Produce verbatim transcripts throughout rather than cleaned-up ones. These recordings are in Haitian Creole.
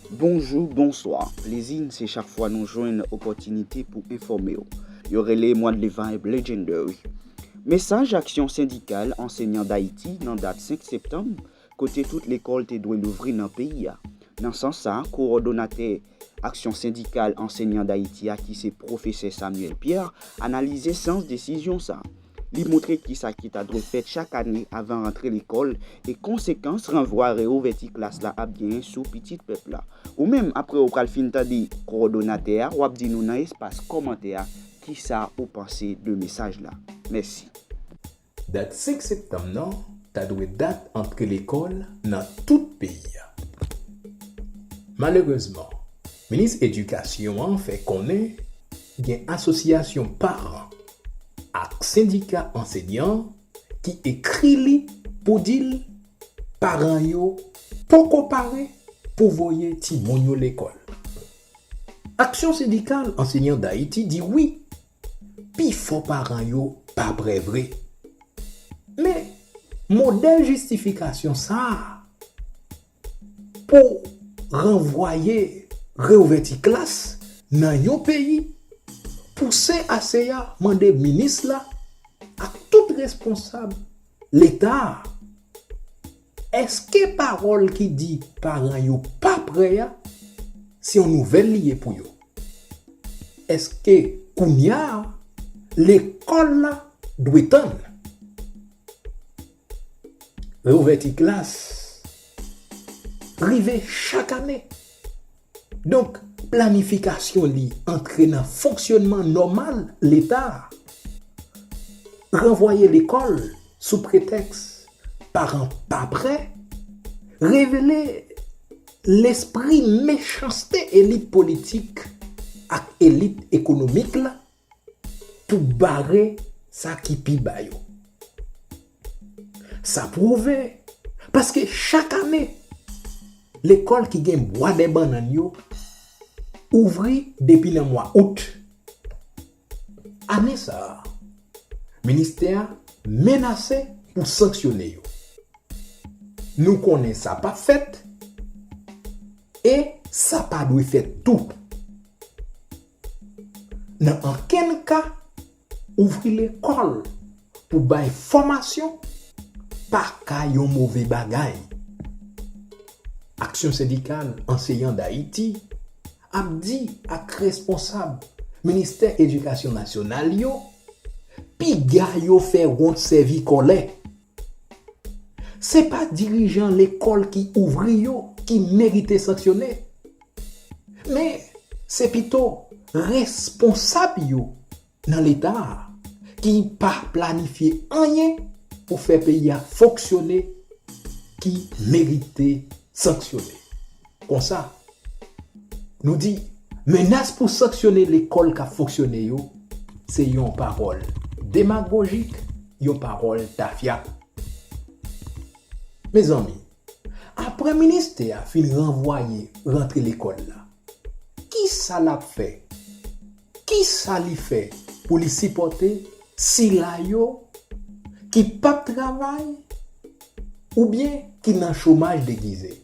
Bonjou, bonswa. Plezi n se chak fwa nou jwenn opòtinite pou enfòme w. Yo rele m Wadley Vibe Legendary. Mesaj Aksyon Sendikal Ansenyan Dayiti nan dat senk septanm, kote tout lekòl te dwe louvri nan peyi a. Nan sans sa, kowòdonatè Aksyon Sendikal Ansenyan Dayiti a, ki se pwofesè Samuel Pierre, analize sans desizyon sa. Li montre kisa ki ta dwe fèt chak ane avan rantre lekòl e konsekans ranvwa reouvèti klas la ap genyen sou pitit pèp la. Ou menm, apre w pral fin tande kowòdonatè a, w ap di nou nan espas kòmantè a kisa ou panse de mesaj la. Mèsi. Dat senk septanm nan ta dwe dat antre lekòl nan tout peyi a. Malerezman, minis edikasyon an fè konnen gen asosyasyon paran ak sendika ansenyan ki ekri li pou di l paran yo poko pare pou voye timoun yo lekòl. Aksyon Sendikal Ansenyan Dayiti di wi, pifò paran yo pa prè vre. Men, modèl jistifikasyon sa a pou ranvwaye reouvèti klas nan yon peyi pouse A C A mande minis la ak tout responsab Leta a, èske pawòl ki di paran yo pa prè a, se yon nouvèl li ye pou yo? Èske kounye a, lekòl la dwe tann? Reouvèti klas rive chak ane. Donk, planifikasyon li antre nan fonksyonman nòmal Leta a. Ranvwaye lekòl sou pretèks paran pa prè revele lespri mechanste elit politik ak elit ekonomik la pou bare sa ki pi ba yo. Sa pwouve, paske chak ane, lekòl ki gen bwa dè bannann yo ouvri depi nan mwa out. Ane sa a, ministè a menase pou sanksyone yo. Nou konnen sa p ap fèt e sa pa dwe fèt tou. Nan ankenn ka, ouvri lekòl pou bay fòmasyon pa ka yon move bagay. Aksyon Sendikal Anseyan Dayiti ap di ak responsab Ministè Edikasyon Nasyonal yo, piga yo fè wont sèvi kòlè. Se pa dirijan lekòl ki ouvri yo ki merite sanksyone, men se pito responsab yo nan Leta a ki pa planifye anyen pou fè peyi a fonksyone ki merite sanksyone. Konsa, nou di, menas pou sanksyone lekòl k ap fonksyone yo, se yon pawòl demagojik, yon pawòl tafya. Mezanmi, apre ministè a fin ranvwaye rantre lekòl la, kisa l ap fè? Kisa li fè pou li sipòte sila yo ki p ap travay oubyen ki nan chomaj degize?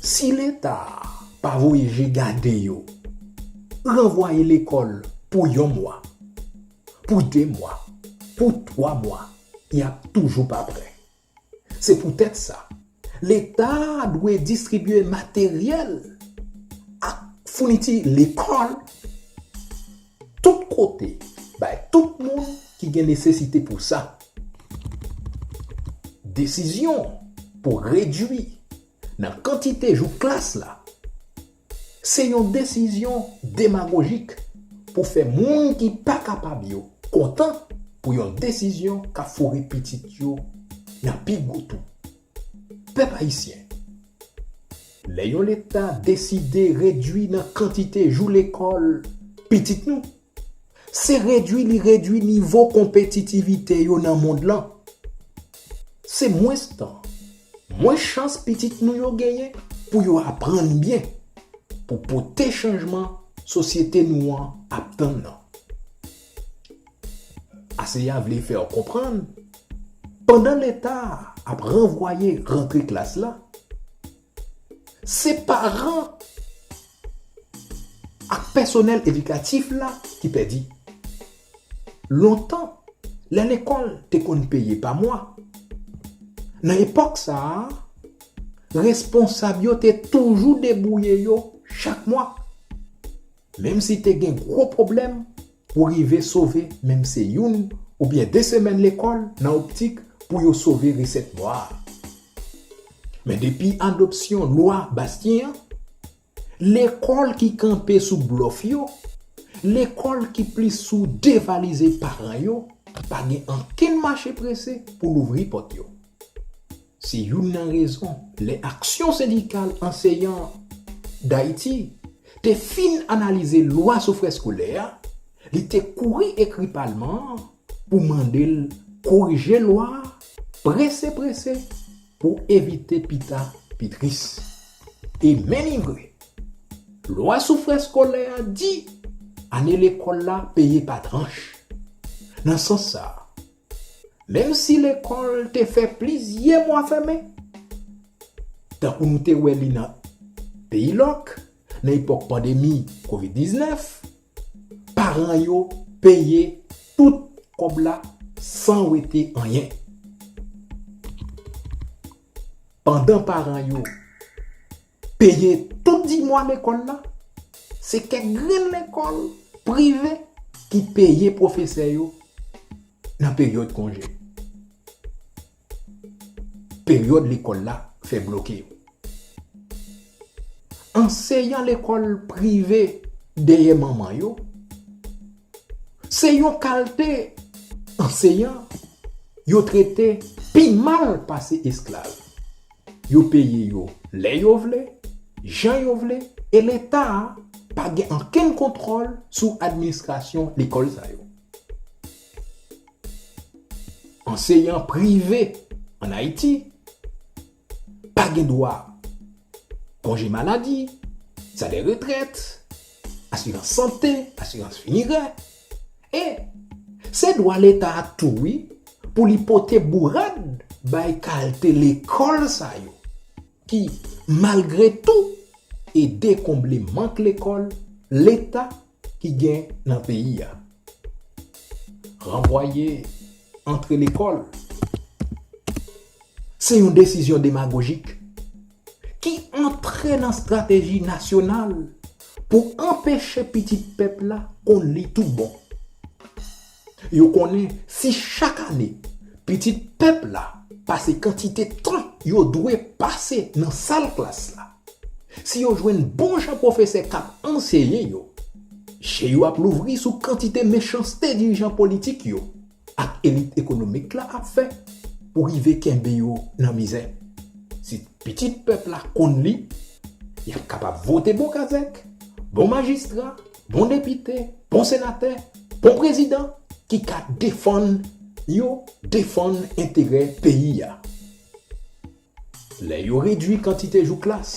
Si Leta a pa voye je gade yo, ranvwaye lekòl pou yon mwa, pou de mwa, pou twa mwa, y ap toujou pa prè. Se poutèt sa, Leta a dwe distribye materyèl ak founiti lekòl tout kote, bay tout moun ki gen nesesite pou sa. Desizyon pou redui nan kantite jou klas la, se yon desizyon demagojik pou fè moun ki pa kapab yo kontan pou yon desizyon k ap foure pitit yo nan pi gwo twou. Pèp ayisyen, lè yon Leta deside redui nan kantite jou lekòl pitit nou, se redui li redui nivo konpetitivite yo nan mond lan. Se mwens tan, mwens chans pitit nou yo genyen pou yo aprann byen, pou pote chanjman sosyete nou an ap tann nan. A C A vle fè w konprann, pandan Leta a ap ranvwaye rantre klas la, Se paran ak pèsonèl edikatif la ki pèdi. Lontan, lè lekòl te konn peye pa mwa, nan epòk sa a, responsab yo te toujou debouye yo chak mwa. Menm si te gen gwo pwoblèm pou rive sove menm se youn oubyen de semèn lekòl nan optik pou yo sove resèt mwa a. Men depi adopsyon lwa Bastien an, lekòl ki kanpe sou blòf yo, lekòl ki plis sou devalize paran yo, pa gen ankenn mache prese pou louvri pòt yo. Se youn nan rezon lè Aksyon Sendikal Anseyan Dayiti te fin analize lwa sou frè skolè a, li te kouri ekri palman an pou mande l korije lwa a prese prese pou evite pita pi tris. E men li vre, lwa sou frè skolè a di ane lekòl la peye pa tranch. Nan sans sa a, menm si lekòl te fè plizyè mwa fèmen, tankou nou te wè li nan peyi lòk, nan epòk pandemi kovid diznèf, paran yo peye tout kòb la san wete anyen. Pandan paran yo peye tout di mwa lekòl la, se kèk grenn lekòl prive ki peye pwofesè yo nan peryòd konje. Peryòd lekòl la fè bloke yo. Anseyan lekòl prive dèyè manman yo, se yon kalte anseyan yo trete pi mal pase esklav. Yo peye yo lè yo vle, jan yo vle, e Leta a pa gen ankenn kontwòl sou administrasyon lekòl sa yo. Anseyan prive ann Ayiti pa gen dwa konje maladi, salè retrèt, asirans sante, asirans finerè. E se dwa Leta a tou wi pou li pote bourad bay kalte lekòl sa yo ki, malgre tou, ede konble mank lekòl Leta ki gen nan peyi a. Ranvwaye antre lekòl se yon desizyon demagojik ki antre nan estrateji nasyonal pou anpeche pitit pèp la konn li tout bon. Yo konnen si chak ane pitit pèp la pase kantite tan yo dwe pase nan sal klas la, si yo jwenn bon jan pwofesè k ap anseye yo, je yo ap louvri sou kantite mechanste dirijan politik yo ak elit ekonomik la ap fè pou rive kenbe yo nan mizè. Si pitit pèp la konn li, y ap kapab vote bon kazèk, bon majistra, bon depite, bon senatè, bon prezidan ki ka defann yo, defann enterè peyi a. Lè yo redui kantite jou klas,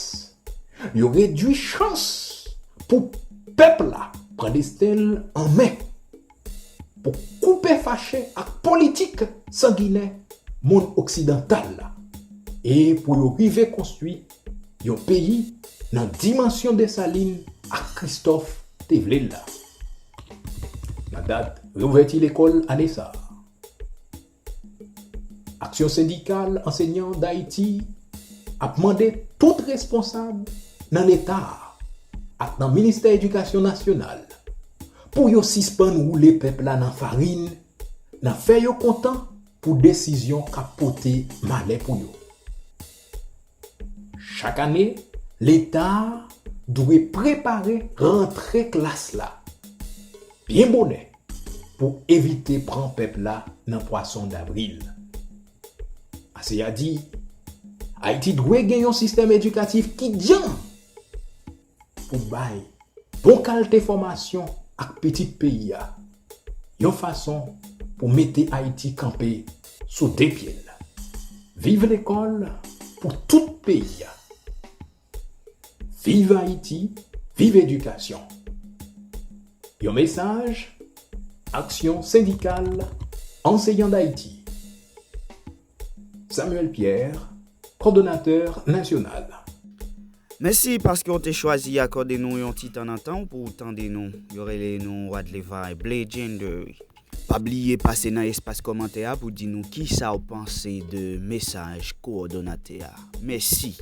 yo redui chans pou pèp la pran desten l an men, pou koupe fache ak politik sanginè monn oksidantal la, e pou yo rive konstwi yon peyi nan dimansyon Desalin ak Kristòf te vle l la. Nan dat reouvèti lekòl ane sa a, Aksyon Sendikal Ansenyan Dayiti ap mande tout responsab nan Leta a ak nan Ministè Edikasyon Nasyonal pou yo sispann woule pèp la nan farin, nan fè yo kontan pou desizyon k ap pote malè pou yo. Chak ane, Leta a dwe prepare rantre klas la byen bonè pou evite pran pèp la nan pwason davril. Aseya di, Ayiti dwe gen yon sistèm edikatif ki djanm pou bay bon kalte fòmasyon ak pitit peyi a, yon fason pou mete Ayiti kanpe sou de pye l. Viv lekòl pou tout peyi a. Viv Ayiti, viv edikasyon. Yon mesaj, Aksyon Sendikal Anseyan Dayiti. Samuel Pierre, kòdonatè nasyonal. Mèsi paske w te chwazi akòde nou yon ti tan nan tan w pou w tande nou. Yo rele nou Wadley Vibe Legendary. Pa bliye pase nan espas kòmantè a pou di nou kisa w panse de mesaj kowòdonatè a. Mèsi.